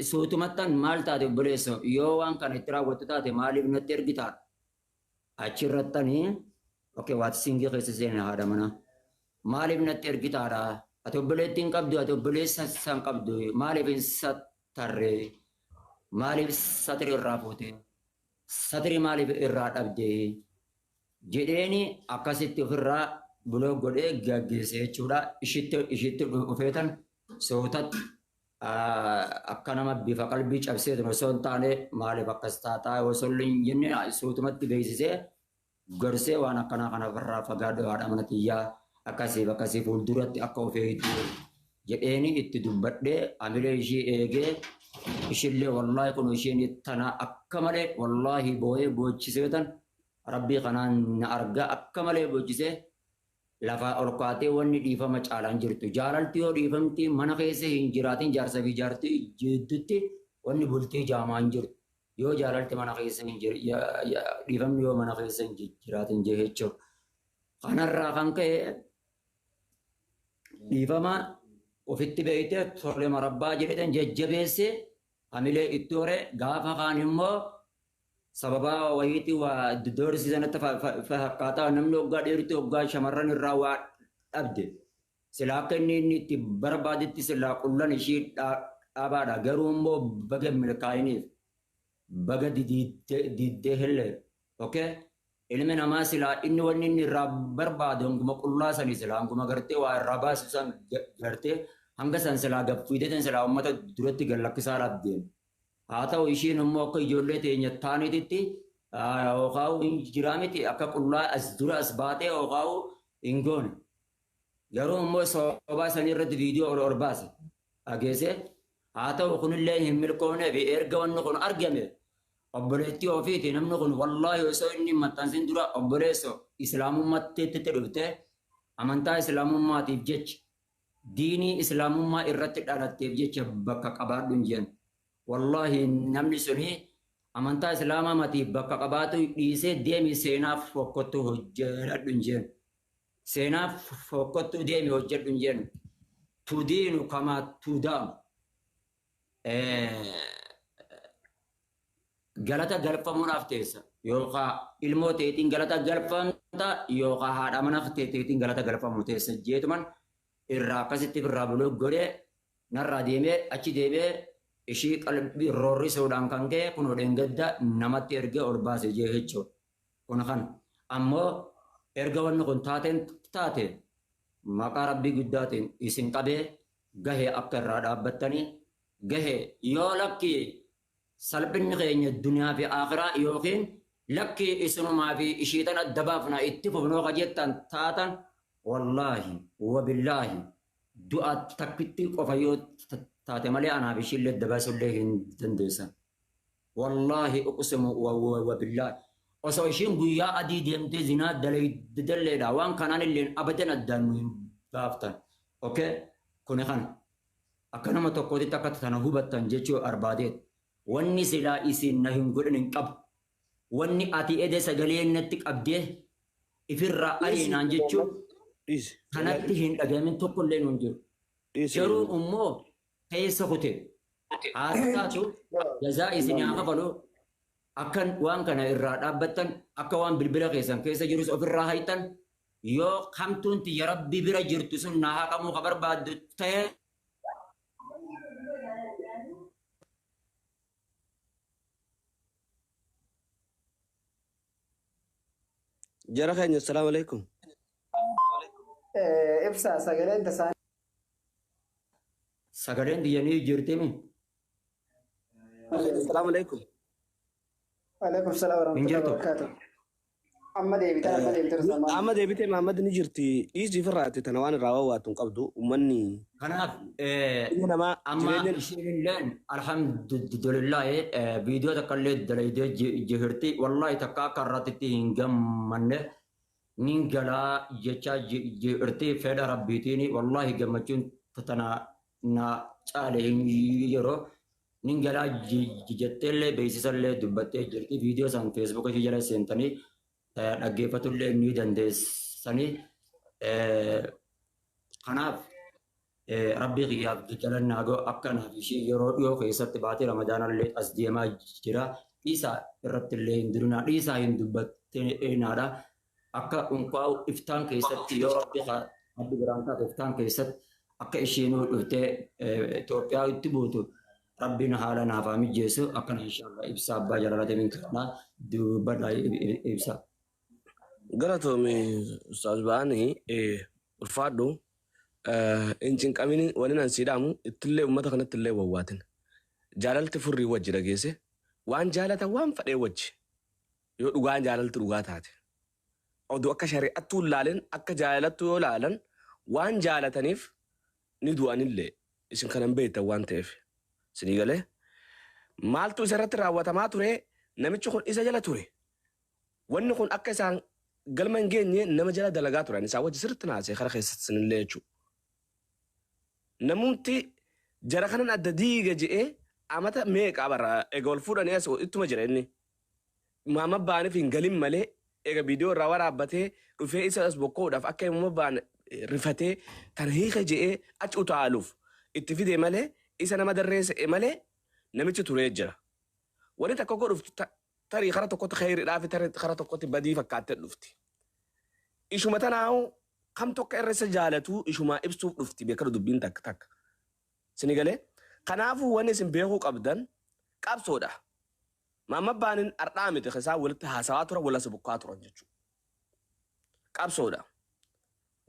Suutumattan maal taate obboleesso, yoo waan kana itti raawwattu taate maaliif natti ergitaa? Achirrattanii okay waatsingii keessa seene haadha manaa. Maaliif natti ergitaadha? Ati obboleettii hin qabdu, ati obboleessa san qabdu, maaliif hin sattarre? Maaliif satiri irraa fuute? Satiri maaliif irraa dhabde? Jedheeni akkasitti ofirraa buloo godhee gaggeesse jechuudha. Ishitti dhufeetan sootatti akka nama bifa qalbii cabseetu osoo hin taane maaliif akkas taataa osoo hin jenne suutumatti beeksisee gorsee waan akkanaa kana ofirraa fagaadhu haadha mana tiyyaa akkasiif akkasii fuulduratti akka of eegdu jedheeni itti dubbadhee amilee ishii eegee ishillee wallaahi kun ishiin tana akka malee wallaahi boo'ee boochiseetan rabbii kanaan na argaa akka malee boochisee lafaa ol kaatee wanni dhiifama caalaan jirtu. Jaalalti yoo dhiifamti mana keessa hin jiraatin jaarsa fi jaartii jidduutti wanni bultii jaamaa hin jirtu. Yoo jaalalti mana keessa hin dhiifamni yoo mana keessa hin jiraatin jechuudha. Kanarraa kan ka'e dhiifama ofitti beeytee tole marabbaa jedhetan jajjabeessee hamilee itti hore gaafa kaan immoo sababa wayiitii waa doorsisanatti fakkaataa namni waggaa dheertuu waggaa shamarran irraa waa dhabde silaa akka inni itti barbaadetti silaa qullan ishii dhaabaadha garuu immoo baga milkaa'iniif baga diddee hillee okay ilmi namaa silaa inni wanni inni irraa barbaadu hanguma qullaa sanii silaa hanguma gartee waa irraa baasu san gartee hanga san silaa gaffiiteetan silaa uummata duratti gallakkisaadhaaf deema. Haa ta'u ishiin immoo akka ijoollee teenya taaniititti yookaan hin jiraa miti akka qullaa as dura as baatee yookaan hin goone. Garuu immoo sababa sanii irratti viidiyoo ol ol baase. Dhageesse haa ta'u kunillee hin milkoofnee fi erga wanni kun argame obboleettii ofiiti namni kun wallaahi osoo inni hin maxxansin dura obboleesso islaamummaatti dhuftee amantaa islaamummaatiif jecha diinii islaamummaa irratti dhalatteef jecha bakka qabaadhu hin jeen. Wallaahi namni suni amantaa islaamaa matiif bakka qabaatu dhiisee deemi seenaaf fokkottuu hojjedhu hin jeen. Seenaaf fokkottuu deemi hojjedhu hin jeen. Tudiinu kamaa tudaamu. Galata galfamuudhaaf teessa yookaan ilmoo teetiin galata galfamta yookaan haadha mana teetiin galata galfamu teessa jeetuman irraa akkasitti irraa buloo godhee narraa deemee achi deemee ishii qalbii roorrisuudhaan kan ka'e kun dheengadda namatti ergee ol baase jee jechuudha. Kun kan ammoo erga wanni kun taateen taate maqaa rabbii guddaatiin isin qabee gahee akka irraa dhaabbattanii gahee yoo lakki salphinni keenya duniyaa fi akhiraa yookiin lakki isinumaa fi ishiitan adda baafna itti fufnoo ka jettan taatan wallaahi wabillaahi du'a takkitti qofa yoo taate malee anaaf ishiillee adda baasullee hin dandeessan. Wallaahi uqsimu wabillaahi. Osoo ishiin guyyaa adii deemtee zinaa dalleedha waan kanaan illee abadan addaan nu hin baaftan. Okay? Kuni kana. Akka nama tokkootitti akka tana hubattan jechuu barbaadeet. Wanni silaa isin na hin godhin hin qabu. Wanni ati ede sagalee natti qabdee ifirraa ariinaan jechuun kanatti hin dhagahamin tokkollee nu hin jiru. Garuu immoo keessa kute. Haa taatu jazaa isin haa kafalu akka waan kana irraa dhaabbattan akka waan bilbila keessan keessa jirus ofirraa haytan yoo hamtuun tiyya rabbi bira jirtu sun na haqamuu ka barbaaddu ta'e Jara keenya assalaamu alaikum. Ibsa sagaleen tasaa sagaleen tiyyanii jirtimi. Assalaamu alaikum. Alaikum salaam Hin warahmatullahi jirtu. wabarakatuh. Amma deebitan amma deebitan Amma deebitee Mahammad ni jirti. Dhiisii ofirraati tana waan irraa wawwaatu hin qabdu. Uummanni Kanaaf ilmi namaa amma jireenya ishiin illeen alhamdulillah viidiyoo takka illee dalaydee jirti. Wallahi takka akka irratti hin gammanne nin galaa jechaa jirti fedha rabbiitiin wallahi gammachuun tana na caale hin yeroo nin galaa jetteellee beeksisallee dubbattee jirti. Viidiyoo san feesbuuka ishee jala seentanii dhaggeeffatullee ni dandeessanii. Kanaaf Rabbi kiyyaaf jalannaa ga'u akkanaaf ishii yeroo dhiyoo keessatti baatee Ramadaanallee as deemaa jira. Dhiisaa irratti illee hin dirunaa dhiisaa hin dubbattinaadha. Akka unkaa'u iftaan keessatti yoo rabbi rabbi biraan taate iftaan keessatti akka isheenuu dhuftee Itoophiyaa itti buutu rabbiin haala naaf haa mijeessu akkana inshaallah ibsa abbaa jaalalatiin hin kadhaa dubbadhaa ibsa. Galatoome Ustaaz Ba'anii ulfaadhu hin cinqamin waliin an siidhaamu ittillee uummata kanatti illee wawwaatin. Jaalalti furrii wajji dhageesse waan jaalatan waan fadhee wajji yoo dhugaan jaalalti dhugaa taate. Oduu akka shari'attuu hin laalin akka jaalalattuu yoo laalan waan jaalataniif ni du'anillee isin kanan beektan waan ta'eef. Isinii galee maaltu isa irratti raawwatamaa ture namichi kun isa jala ture. Wanni kun akka isaan galma hin geenye nama jala dalagaa turan isaan wajji sirriitti naasee kara keessatti isinillee jechuudha. Namumti jara kanan adda diiga je'ee amata meeqa bara eega ol fuudhanii as ittuma jira inni. Maama baaniif hin galin malee eega viidiyoo irraa waraabbatee dhufee isa as bokkoodhaaf akka himuma baan rifatee tan hiika je'ee achi utaaluuf itti fide malee isa nama darreesse malee namichi turee jira. Wanni takka tokko dhuftu tarii kara tokkotti khayriidhaa fi tarii kara tokkotti badii fakkaattee dhufti. Ishuma tanaahu kam tokko irra isa jaalatuu ishumaa ibsuuf dhufti beekadu dubbiin takka takka. Sini galee kanaafuu wanni isin beekuu qabdan qabsoodha. Maamma baanin ardhaa miti isaan walitti haasawaa turan wal as bukkaa turan jechuudha. Qabsoodha.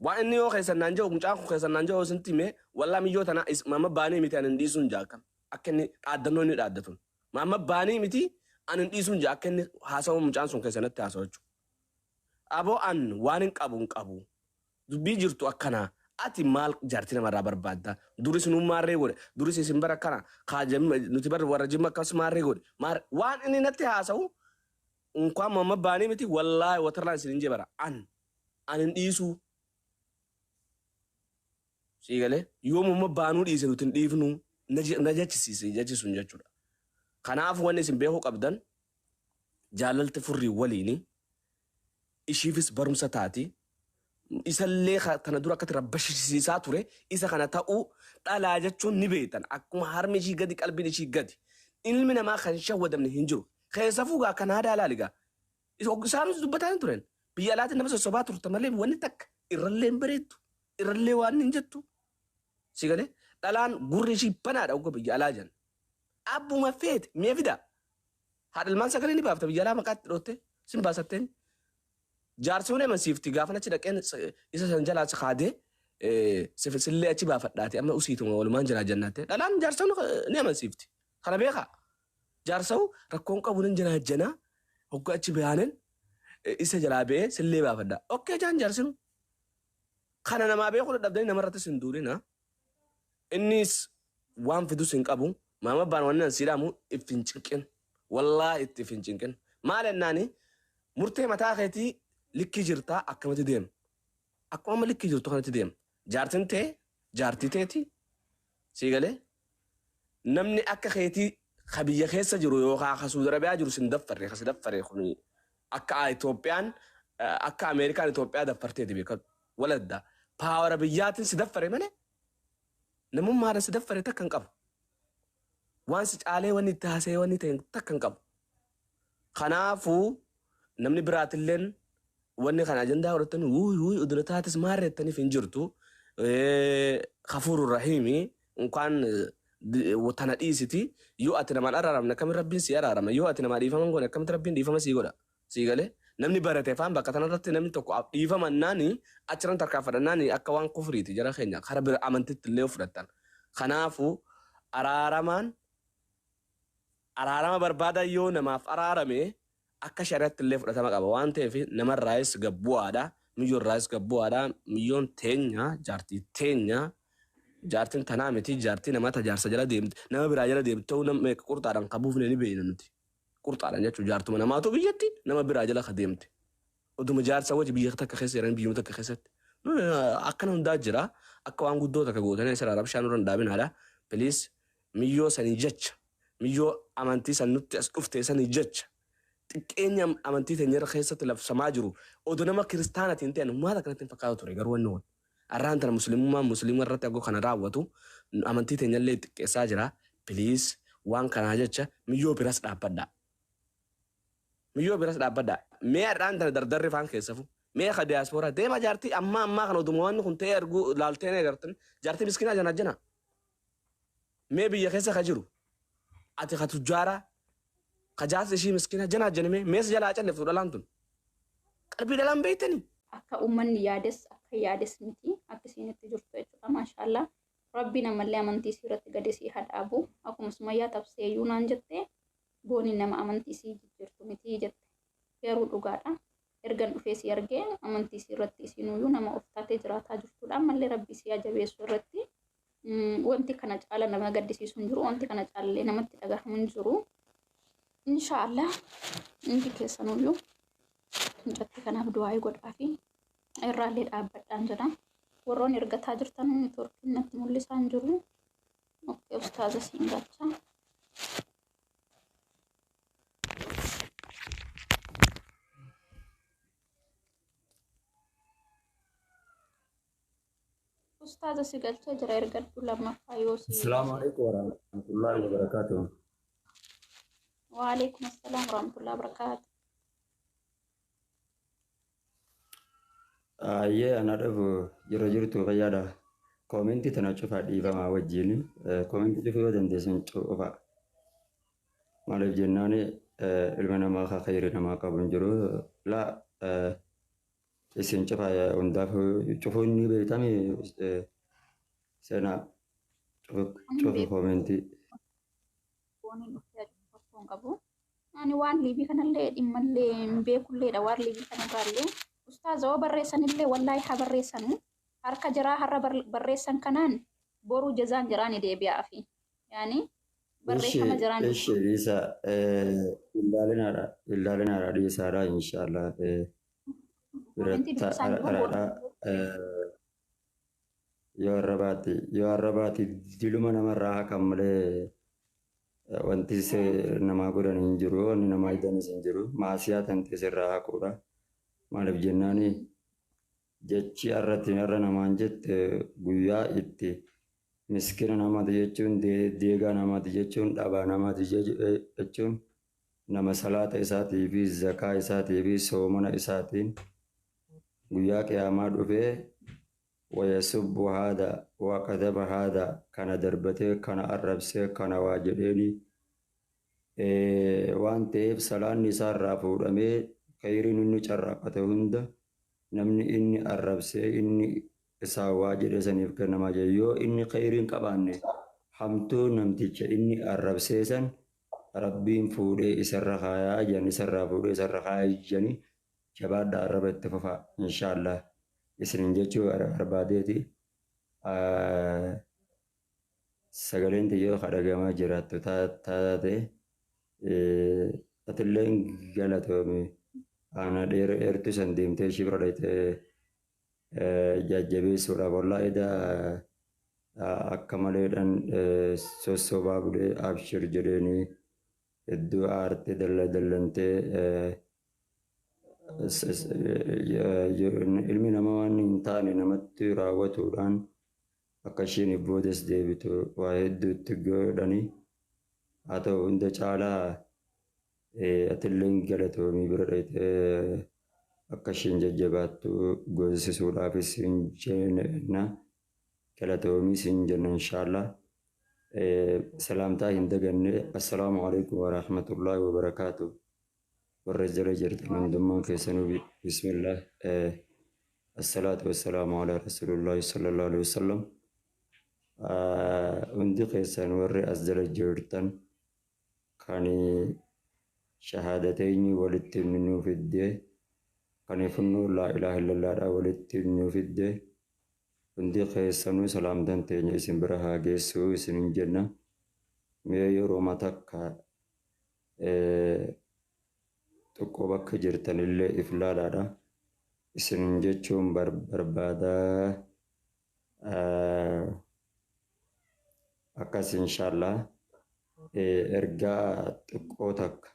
Waan inni yoo keessan naan jedhu mucaan kun keessan naan jedhu isin hime wallaa miyyoo tana maamma baanii miti ani hin dhiisuun jaa akka inni dhaaddannoo inni dhaaddatun. Maamma baanii miti ani hin dhiisuun jaa akka inni haasawu mucaan sun keessanatti haasawu jechuudha. Aboo an waan hin qabu hin qabu. Dubbii jirtu akkanaa ati maal jaartii namarraa barbaadda? Duris nu maarree godhe duris isin bara akkana nuti bara warra jimma akkas maarree godhe waan inni natti haasawu unkaan mamma baanii miti wallaahi watarraan isin hin jebara an an hin dhiisuu. Sii galee yoo mamma baanuu dhiise nuti hin dhiifnu na jechisiise jechisuun jechuudha. Kanaaf wanni isin beekuu qabdan jaalalti furrii waliini ishiifis barumsa taati. Isallee tana dura akkatti rabbashisiisaa ture isa kana ta'uu dhalaa jechuun ni beektan akkuma harmi ishii gadi qalbiin ishii gadi ilmi namaa kan shawwadamne hin jiru keessafuu gaa kan aadaa laali gaa isaanis dubbataa hin turen biyya alaatiin nama sossobaa turte malee wanni takka irrallee hin bareeddu irrallee waan hin jettu si galee dhalaan gurri ishii banaadha ogga biyya alaa jiran abbuma feete mi'a fida haadha ilmaan sagalee ni baafta biyya alaa maqaatti dhootte sin baasatteen. Jaarsi amansiifti gaafa achi dhaqeen isa san jalaa si kaadee sillee achi baafadhaate amma usiituma walumaan jiraa jennaate dhalaan jaarsa ni amansiifti. Kana beekaa jaarsawu rakkoon qabu nan jiraa jenaa hogga achi bahaanen isa jalaa ba'ee sillee baafadha. Okkee jaan jaarsinu. Kana namaa beekuu dadhabdanii namarrattis hin duulina. Innis waan fidus hin qabu. Maama abbaan waan nan siidhaamu itti hin cinqin. Wallaahi itti hin cinqin. Maal ennaani murtee mataa keetii likkii jirtaa akkamatti deema. Akkuma amma likkii jirtu kanatti deema. Jaartiin tee jaartii teeti sii galee namni akka keetii ka biyya keessa jiru yookaan ka Suudi Arabiyaa jiru sin daffarre ka si daffare kun akka Itoophiyaan akka Ameerikaan Itoophiyaa daffarteeti beekatu waladda. Paawara biyyaatiin si daffare malee namummaadhaan si daffare takka hin qabu. Waan si caalee wanni itti haasa'ee wanni ta'e takka hin qabu. Kanaafuu namni biraatilleen wanni kana ajandaa godhatanii wuuy wuuy udula taates maarreettaniif hin jirtu. Kafuuru rahiimi unkaan tana dhiisiti yoo ati namaan araaramne akkamitti rabbiin si araarama yoo ati namaa dhiifama hin goone akkamitti rabbiin dhiifama sii godha sii galee namni barate afaan bakka tanarratti namni tokko dhiifamannaani achiran tarkaanfadhannaani akka waan kufriiti jara keenya kara bira amantitti illee fudhattan. Kanaafuu araaramaan araarama barbaada yoo namaaf araarame akka shari'aatti illee fudhatama qaba waan ta'eef namarraayis gabbu'aadha miyyoorraayis gabbu'aadha miyyoon teenya jaartii teenya jaartiin tanaa miti jaartii namaa tajaarsa jala deemte nama biraa jala deemte ta'uu nama qurxaadhaan qabuufne ni beekna nuti qurxaadhaan jechuun jaartuma namaatu biyyatti nama biraa jala ka deemte oduma jaarsa wajji biyya takka keessa jiran biyyuma takka keessatti akkana hundaa jira akka waan guddoo takka gootanii asirraa rabshaa nurra hin dhaabinaadha piliis miyyoo sanii jecha miyyoo amantii san nutti as dhufte sanii jecha xiqqeenya amantii teenya irra keessatti labsamaa jiru odoo nama kiristaanatiin ta'an maal akkanatti hin fakkaatu ture garuu wanni kun Arraan tana muslimummaan muslima irratti aggoo kana raawwatu amantii teenyallee xiqqeessaa jira. Please, waan kanaa jecha miyyoo biras dhaabbadhaa. Miyyoo biras dhaabbadhaa. Mee har'aan tana dardarri faan keessafu. Mee ka diyaaspooraa deema jaartii ammaa ammaa kana oduma wanni kun ta'ee arguu laaltee ni agartan jaartii miskinaa jana jana. Mee biyya keessa ka jiru ati ka tujjaaraa ka jaarsi ishii miskina jana jana mee si jalaa calliftu dhalaan tun. Qalbii dhalaan beektanii. Akka uummanni yaades akka yaades miti akka isiin itti jirtu jechuudha. Maashaallah, Rabbiin ammallee amantii isii irratti gadi isii haa dhaabu. Akkuma Sumayyaa tabsee iyyuu naan jette, booniin nama amantii isii jijjiirtu miti jette. Garuu dhugaadha. Ergan dhufee si argee amantii isii irratti isiinuyyuu nama of taatee jiraataa jirtudha. Ammallee Rabbi isii haa jabeessu irratti. Wanti kana caala nama gaddisiisu hin jiru. Wanti kana caalallee namatti dhagahamu hin jiru. Inshaallah, hundi keessanuyyuu mucattii kanaaf du'aa'ii godhaa fi irraallee dhaabbadhaan jedha. Warroon ergataa jirtan neetwoorkiin natti mul'isaa hin jiru. Okay, ustaaza siin galcha. Ustaaza si galchee jira, ergadhu lammaffaa yoo si. Assalamu alaikum warahmatullahi wabarakatuh. Waalaikum assalaam warahmatullahi wabarakatuh. Ayyee, ana dhufu, yeroo jirtu fayyaadha. Koomentii tana cufaa, dhiifamaa wajjin. Koomentii cufuu yoo dandeessan cufa. Maaliif jennaan, ilma namaa kan khayrii namaa qabu hin jiru. Laa, isin cufaa, hundaaf cufuun ni beektami, seenaa cufu koomentii. Booniin dhuftee rakkoo hin qabu. Ani waan liibii kanallee dhimmallee hin beekulleedha, waan liibii kanarraallee. Ustaaza, yoo barreessanillee wallaahi haa barreessanu. Harka jiraa har'a barreessan kanaan boruu jazaan jiraa ni deebi'aafi. Yaani barreeffama jiraan. Ishi dhiisa, ilaalinaadha, ilaalinaadha, dhiisaadha, inshaallah. Koomentii dubbisaan jiru. Araadha. Yoo arrabaati diluma namarraa haqan malee wanti namaa godhan hin jiru, wanni namaa idanis hin jiru. Maasiyaa tan sirraa haquudha. Maaliif jennaani, jechi irratti irra namaan jette guyyaa itti miskina namaati jechuun, deegaa namaati jechuun, dhabaa namaati jechuun, nama salaata isaatii fi zakaa isaatii fi soomana isaatiin guyyaa qiyaamaa dhufee ويسب هذا وقذف هذا, kana darbatee, kana arrabsee, kana waa jedheeni waan ta'eef, salaanni isaa irraa fuudhamee khayriin inni carraaqate hunda namni inni arrabsee inni isaa waa jedhe saniif kennamaa jira. Yoo inni khayriin qabaanne, hamtuu namticha inni arrabsee san Rabbiin fuudhee isarra kaayaa jedhan, isarraa fuudhee isarra kaayaa jedhanii. Jabaadhaa, arraba itti fufaa, inshaallah isinin jechuu barbaadeeti. Sagaleen xiyyoo kadhagamaa jiraattu taate, atillee galatoomi. Ana dheertuu san deemtee ishii bira dhayitee jajjabeessuudhaaf wallaahi edaa akka maleedhaan sossobaa bulee abshir jedheenii hedduu aartee dallantee. Ilmi namaa waan hin taane namatti raawwatuudhaan akka isheen boodas deebitu waa hedduutti godhanii. Haa ta'u, hunda caalaa atillee galatoomii, bira dhayitee akka isheen jajjabaattu goosisuudhaafis hin jenna, galatoomii sin jenna, inshaallah. Salaamtaa hin daganne. Assalaamu alaikum warahmatullaahi wabarakaatu. Warra jala jirtan hundummaan keessanuu, bismillah, assalaatu wassalaamu alaa rasuulillaahi sallallahu alaihi wasallam. Hundi keessan warri as jala jirtan, kan shahaadateenyi walitti nuu fiddee, kan funnoo laa ilaaha illallaadhaa walitti nuu fiddee, hundi keessanuu salaamtan teenya isin bira haa geessu isinin jenna. Mee yeroo takka xiqqoo bakka jirtanillee if laalaadha isinin jechuun barbaadaa. Akkas, inshaallah, ergaa xiqqoo takka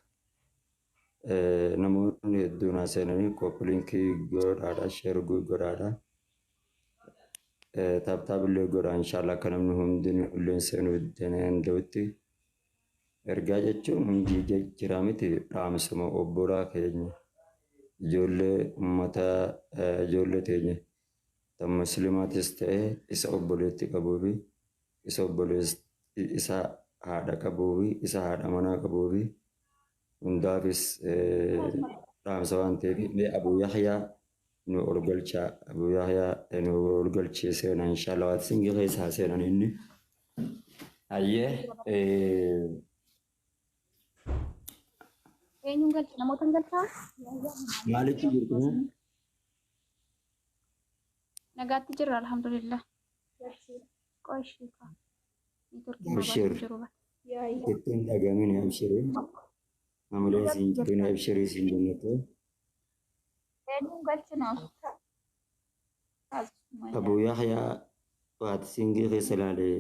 namoonni hedduun seenanii copy link godhaadha, share godhaadha. Tap tap illee godha inshallah akka namni hundinuu illee seenuu danda'utti. Ergaa jechuun hundi jira miti, dhaamsuma obbolaa keenya, ijoollee uummataa, ijoollee teenya tan muslimaatis ta'e, isa obboleetti qabuu fi isa obboleessi isa haadha qabuu fi isa haadha manaa qabuu fi hundaafis dhaamsa waan ta'eef, mee Abu Yahyaa nu ol galchaa. Abu Yahyaa nu ol galchee seenaa inshallah, waan singi keessaa seenan inni. Hayyee. Eenyuun galcha? Namoota hin galchaa? Maalitti jirtu? Nagaatti jirra, alhamdulillah. Qoy ishii kaa. Neetworkiin Abshir. barbaadu jiru bara. Ittiin dhagamin, abshirii. Amalee siin jedhina, abshirii siin jennatu. Eenyuun galchina? Abu Yahyaa waati singii keessa ilaalee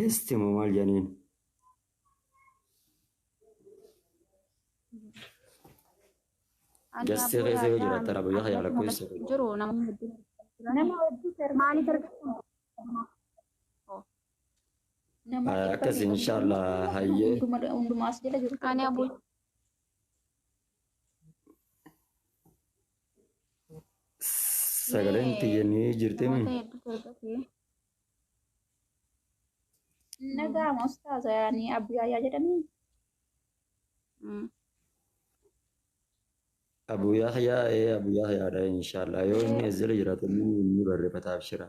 gesti moo maal jedhaniin? Ani Gasti Abu keessa yoo Yahyaa jiraattan Abu Yahyaa lakkoofsa. jiru namoonni hedduun. Nama hedduu. Maaliif argatu? Nama Akkas inshallah, hayyee. Hundumaa as jala jiru. Ani Abu Sagaleen tiyya ni jirti mi? Namoota hedduutu argate. Nagaama ustaaza, yaani Abu Yahyaa jedhanii. Abu Yahyaa, ee, Abu Yahyaadha inshallah. Yoo inni as jala jiraatu inni barreeffata, abshira.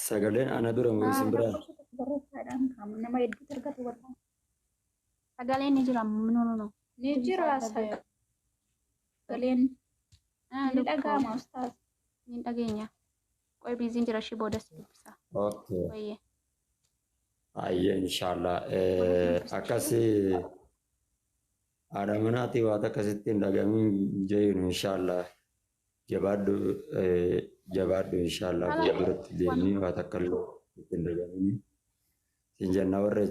Sagaleen ana bira moo isin biraa? Barreeffaadhaan kan nama hedduutu argatu barra. Sagaleen ni jira. No, no, no. Ni jira sagaleen. Ni dhaga'ama ustaaz. Ni dhageenya. Qoy, biiziin jira, ishii boodas dubbisa. Okay. Wayyee. Hayyee, inshallah. Akkasi haadha manaatii waan akkasitti hin dhagamin jeenu inshallah. Jabaadhu, jabaadhu inshallah, fuulduratti deemii waan takka illee itti hin dhagamin. Siin jenna warra